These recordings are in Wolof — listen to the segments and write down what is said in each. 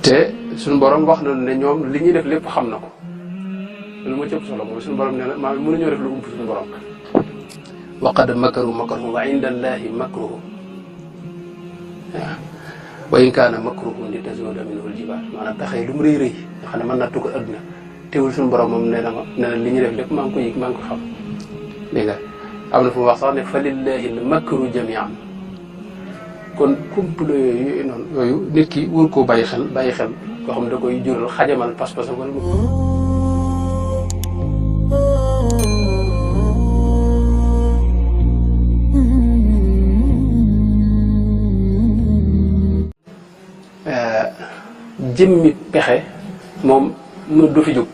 te suñu borom wax na ne ñoom li ñuy def lépp xam na ko lu ma cëpp solo mooy suñu borom nee na maa mënuñoo def lu ump suñu borom wa qad makaru makrahum wa inda allahi makruhum waaw wa in kaana makruhum li tazuula minhu al-jibaal maanaam pexe lu mu rëy rëy nga xam ne mën na tukk adduna teewul suñu borom moom nee na li ñuy def lépp maa ngi ko yëg maa ngi ko xam dégg nga am na fu mu wax sax ne fa lillahi al-makru jamii'an kon kumpulo yooyu noonu yooyu nit ki wóor koo bàyyi xel koo xam da koy jural xajamal pas-pasam wala jëmmi pexe moom du fi jóg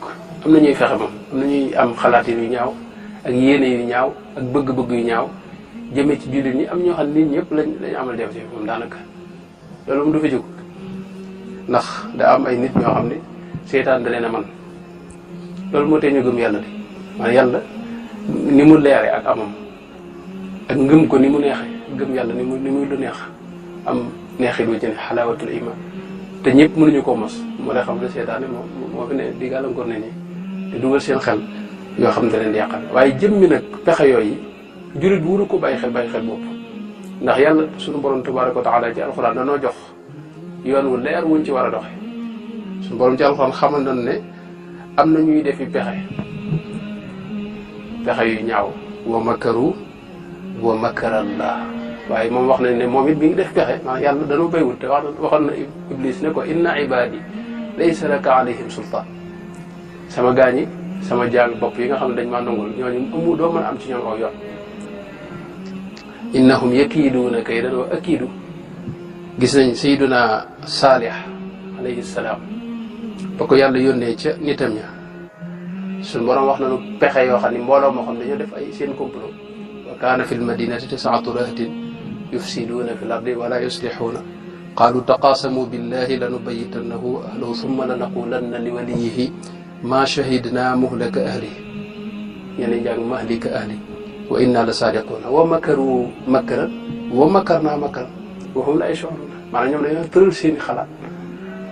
am na ñuy fexe moom am na ñuy am xalaat yu ñaaw ak yéene yu ñaaw ak bëgg-bëgg yu ñaaw jëmee ci jullit ñi am ñoo xam nit ñëpp lañ amal jafe-jafe moom daanaka loolu moom du fi jóg ndax daa am ay nit ñoo xam ne seytaan da leen a man loolu moo tee ñu gëm yàlla de maanaam yàlla ni mu leere ak amam ak ngëm ko ni mu neexe gëm yàlla ni muy lu neex am neexit wu ci ne xalaawatul iman te ñëpp mënuñu koo mos moo lay xam ne seytaane moo fi ne di gàllankoor ne ni te dugal seen xel yoo xam ne da leen di yàqal waaye jëmmi nag pexe yooyu jurit wuru ko bàyyi xel bopp ndax yàlla suñu borom tabaraka wa taala ci alxuraan danoo jox yoon wu leer wuñ ci war a doxe suñu borom ci alxuraan xamal nañ ne am na ñuy defi pexe yu ñaaw wa makaru wa makarallah waaye moom wax nañ ne moom it mi ngi def pexe maanaam yàlla danoo béywul te waxoon na iblis ne ko inna ibadi laysa laka alayhim sultaan sama gaañi sama jaam bopp yi nga xam ne dañ maa nangul ñooñu doo mën a am ci ñoom aw yoon innahum yakiiduuna kaydan wa akiidu gis nañ sayyiduna Saalih alayhi salaam ba ko yàlla yónnee ca nitam ña suñu borom wax nañu pexe yoo xam ne mbooloo moo xam ne dañoo def ay seen complot wa kaana fi lmadinati tis'atu rahtin yufsiduuna fi l ardi wala yuslixuuna qaalu taqaasamu billahi lanubayyitannahu ahlahu summa lanaqulanna li waliyihi ma shahidna muhlaka ahli ñeneen njàng mahlika ahli wa inna la saadiquuna wa makaru makran wa makarna makran wa hum la yash'uruuna maanaam ñoom dañoo tëral seeni xalaat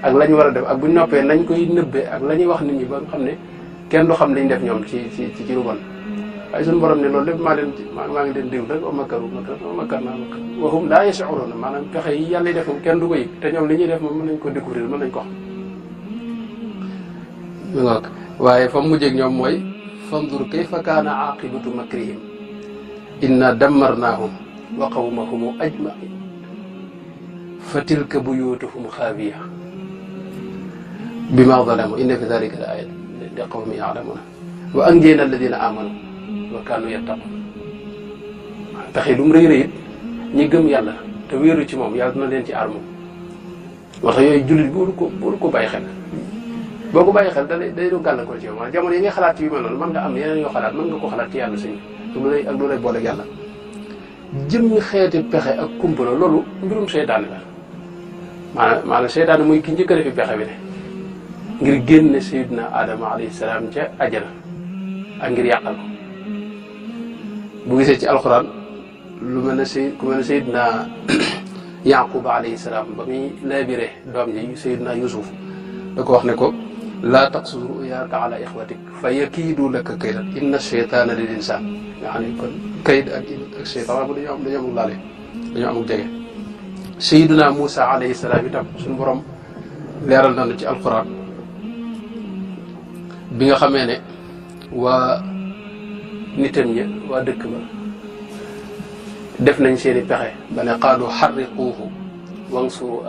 ak la ñu war a def ak bu ñu noppee nañ koy nëbbee ak la ñuy wax nit ñi ba nga xam ne kenn du xam liñ def ñoom ci lu bon waaye suñu borom ne loolu lépp maa ngi leen déglu rek wa makaru makran wa makarna makran wa hum la yash'uruuna maanaam pexe yi yàlla def moom kenn du ko yëg te ñoom li ñuy def moom mën nañ ko découvrir mën nañ ko xam waaye fa mujjee ak ñoom mooy fandur kayfa kaana aqibatu makrihim inna dammarnaahum wa qawmahum ajmain fa tilka buyutuhum xaawiya bima zalamu inna fi dalika la ayat li qawmi ya'lamuna wa anjayna alladina amanu wa kaanu yattaqun pexe lu mu rëy rëy it ñi gëm yàlla te wéeru ci moom yàlla dina leen ci aar moom moo tax yooyu jullit bi waru ko bàyyi xel boo ko bàyyi xel day do gàllankoor ci yow maanaam jamono yi nga xalaat ci yu mel noonu mën nga am yeneen yoo xalaat mën nga ko xalaat ci yàlla sëñ ak lu lay boole ak yàlla jëmmi xeeti pexe ak kumpala loolu mbirum seytaane la maanaam seytaane muy ki njëkk a defi pexe bi ne ngir génne Seydina Adama alayhi salaam ca ajana ak ngir yàqal ko bu gisee ci alxuraan lu mel ne ku mel ne Seydina Yaquba alayhi salaam ba muy labiré doom ji Seydina Yusuf da ko wax ne ko laa taqsus ruyaaka ala ixwatik fa yakiidu laka kaydan inna cheytaana lil insaan nga xam ne kon kayd ak cheytaan bu dañoo amul laale dañoo amul jege Seydina Moussa alayhi salaam itam suñu borom leeral na ci alquran bi nga xamee ne waa nitam ña waa dëkk ba def nañ seeni pexe ba ne qaalu xarriquuhu wansuru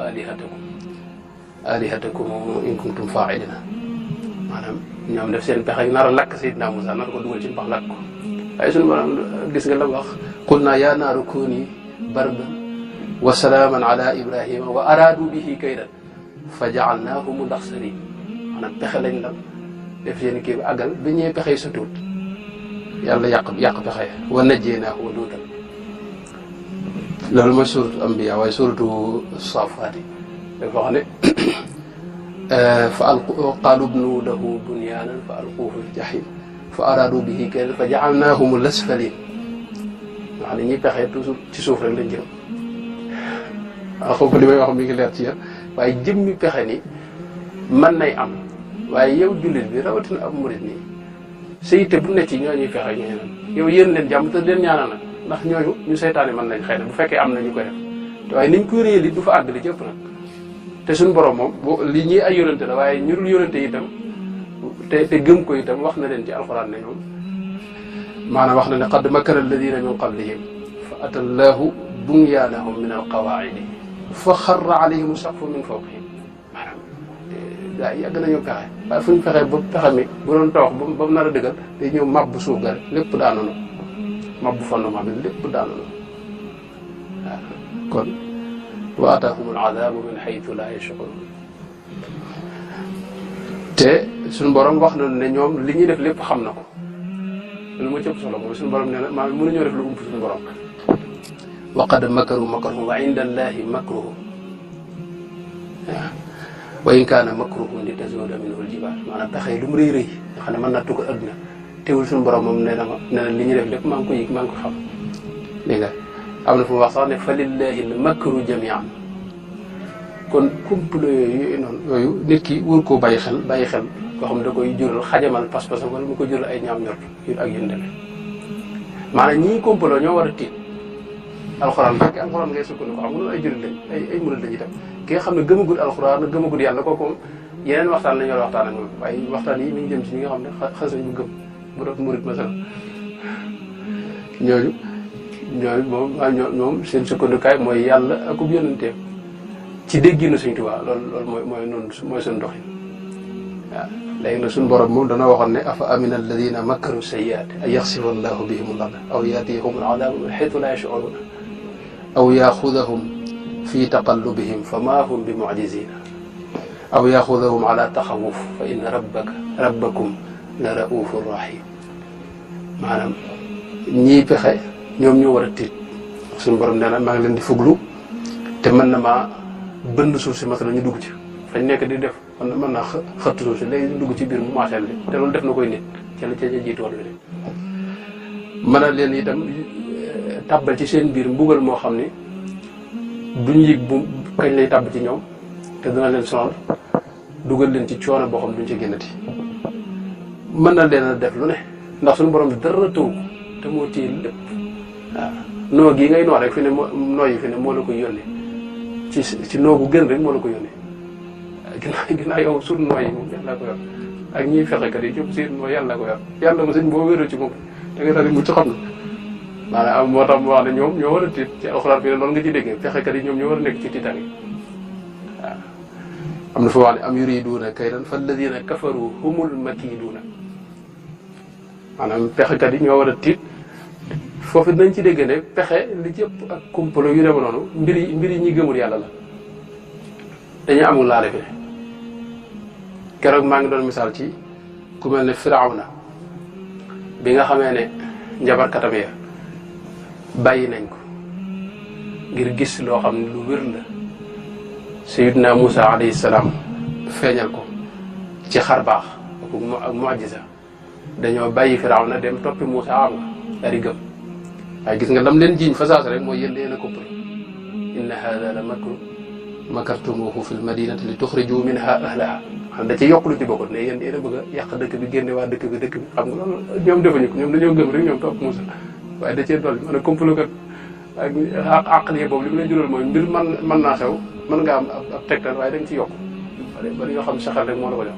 alihatakum in kuntum faailina maanaam ñoom def seen pexe nar a lakk Seydina Moussa nar ko dugal ci mbax lakk ko waaye suñu borom gis nga la wax qul naa yaa naaru kuuni bardan wa salaaman ala ibrahima wa araadu bihi kaydan fa jaalnaahum laxsarin maanaam pexe lañ la def seen kii bi àggal bi ñëwee pexe yi sottiwut yàlla yàq pexe wa najjeynaahu wa luutan loolu mooy suratu ambiya waaye suratu saafaati dafa wax ne fa qaalu bnu lahu bunyaanan fa alquuhu fi jahim fa araadu bihi kaydan fa jaalnaahum lasfalin nga xam ne ñuy pexe toujours ci suuf rek lañ jëm waaw xam ko li may wax mi ngi leer ci yéen waaye jëmmi pexe ni mën nay am waaye yow jullit bi rawatina ab murit nii sa yitte bu ne ci ñoo ñuy fexe ñooñu yow yéen leen jàmm te leen ñaanal nag ndax ñooñu ñu seytaane mën nañ xëy na bu fekkee am na ñu koy def waaye niñ koy réyal it du fa àgg li ci ëpp nag te suñu borom moom li ñuy ay yonente la waaye ñu dul yonente itam te gëm ko itam wax na leen ci alxuraan ne ñoom maanaam wax na ne qad makara alladina min qablihim fa ata allahu bunyaanahum min alqawaidi fa xarra alayhim saqfu min fawqihim maanaam gaa yi yàgg nañu pexe waaye fu ñu fexee ba pexe mi bu doon tawax ba mu nar a dëggal day ñëw mabbu suuf ga lépp daanoonu mabbu fondement bi lépp daanoonu waaw kon wa ataahum aladabu min xaytu la yashurun te suñu borom wax na ne ñoom li ñuy def lépp xam na ko lu ma cëpp solo mooy suñu borom nee na maa mënuñoo def lu ump suñu borom wa qad makaru makrahum wa inda allahi makruhum waaw wa in kaana makruhum li tazuula minhu al-jibaal maanaam pexe lu mu rëy rëy nga xam ne mën naa tukk adduna teewul suñu borom moom nee na li ñuy def lépp maa ngi ko yëg maa ngi ko xam dégg nga am na fu mu wax sax ne fa lillahi al-makru jamii'an kon kumpulo yooyu noonu yooyu nit ki wër koo bàyyi xel koo xam da koy jural xajamal pas-pas wala mu ko jural ay ñaam ñort yu ak yu demee maanaam ñii kumpulo ñoo war a tiit alxuraan fekkee alxuraan ngay sukkandiku xam nga loolu ay jurit lañ ay murit lañ itam ki nga xam ne gëmagul alxuraan gëmagul yàlla kooku moom yeneen waxtaan la ñu war a waxtaan ak moom waaye waxtaan yi mi ngi jëm ci ñi nga xam ne xas nañ bu gëm bu doon murit masal ñooñu moom seen sukkandikaay mooy yàlla akub yonenteem ci dégginu Sëñ Tuubaa loolu mooy noonu mooy seen doxin waaw léegi nag suñu borom moom dana waxoon ne afa amina alladina makaru sayyi'aati an yaxsifa allahu bihim al-arda aw yaatiyahum al-adaabu min haythu la yash'uruun aw yaaxudahum fi taqallubihim fa ma hum bi mu'jizina aw yaaxudahum ala taxawuf fa inna rabbakum la raufur rahim maanaam ñii pexe ñoom ñoo war a tiit suñu borom nee na maa ngi leen di fuglu te mën na maa bënd suuf si masala ñu dugg ci fañ nekk di def mën naa xëtt suuf si léegi ñu dugg ci biir mu maaseel li te loolu def na koy nit ca la ca jiitu woon bi mën a leen itam tàbbal ci seen biir mbugal moo xam ni duñ yëg bu kañ lay tàbb ci ñoom te dina leen sonal dugal leen ci coono boo xam duñ ci génnati mën na leen a def lu ne ndax suñu borom dara tëw te moo téye lépp waaw noo gii ngay noo rek fi ne nooyi fi ne moo la koy yónnee ci noo bu gën rek moo la ko yónnee ginnaaw yow suñu nooy yi moom yàlla ko yor ak ñiy fexekat yi ñoom seen mooy yàlla ko yor yàlla ma sëñ boo wéeru ci moom da nga daal di mucc xam na maanaam moo tax mu wax ne ñoom ñoo war a tiit ci alxuraan fi ne loolu nga ci déggee fexekat yi ñoom ñoo war a nekk ci tiitaan yi waaw am na fa wax ne am yuriduuna kaydan falladina kafaru humul makiiduuna maanaam pexekat yi ñoo war a tiit foofu dinañ ci dégg ne pexe li ci ëpp ak kumpalo yu deme noonu mbir yi ñi gëmul yàlla la dañu amul laale fi keroog maa ngi doon misaal ci ku mel ne Firawna bi nga xamee ne njabarkatam ya bàyyi nañ ko ngir gis loo xam ne lu wér la Sayyidina Musa alayhi salaam feeñal ko ci xar baax ak mu'jiza dañoo bàyyi Firawna dem toppi Musa am nga dari gëm waaye gis nga lam leen jiiñ fasaas rek mooy yéen leen a koppal inna hada la makru makartumuhu fi l madinati li tuxriju minha ahlaha xam da ci yokk lu ci bokkut ne yéen a bëgg a yàq dëkk bi génne waa dëkk bi xam nga loolu ñoom defuñu ko ñoom dañoo gëm rek ñoom topp Musa waaye da cee dolli man a complot kat ak àqliye boobu li mu leen jural mooy mbir mën naa xew mën nga am ab tegtal waaye dañ ci yokk bari yoo xam saxal rek moo la ko jox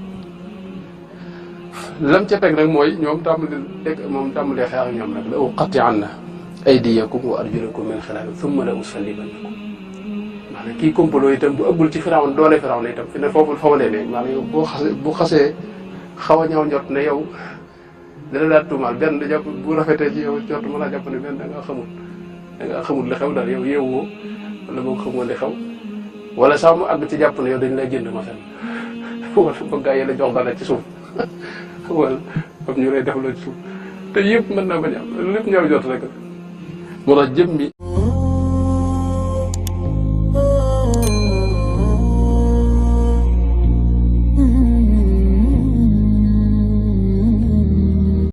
lam ca teg nag mooy ñoom tàmbalee xeex ak ñoom nag la uqatti'anna aydiyakum wa arjulakum min xilaafin thumma la usallibannakum maanaam kii complot itam bu ëggul ci Firawna doole Firawna itam fi ne foofu xawalee ne maanaam yow bu xasee xaw a ñëw njot ne yow dana daal tuumaal benn jàpp bu rafetee ci yow jot mën a jàpp ne benn da nga xamul li xew daal yow yeewoo wala boo xamoo li xew wala sax mu àgg ci jàpp ne yow dañ lay jënd masal wala ba gaa yi la jox dara ci suuf wala comme ñu lay def la ci suuf te yëpp mën naa bañ am lépp ñëw jot rek moo tax jëm mi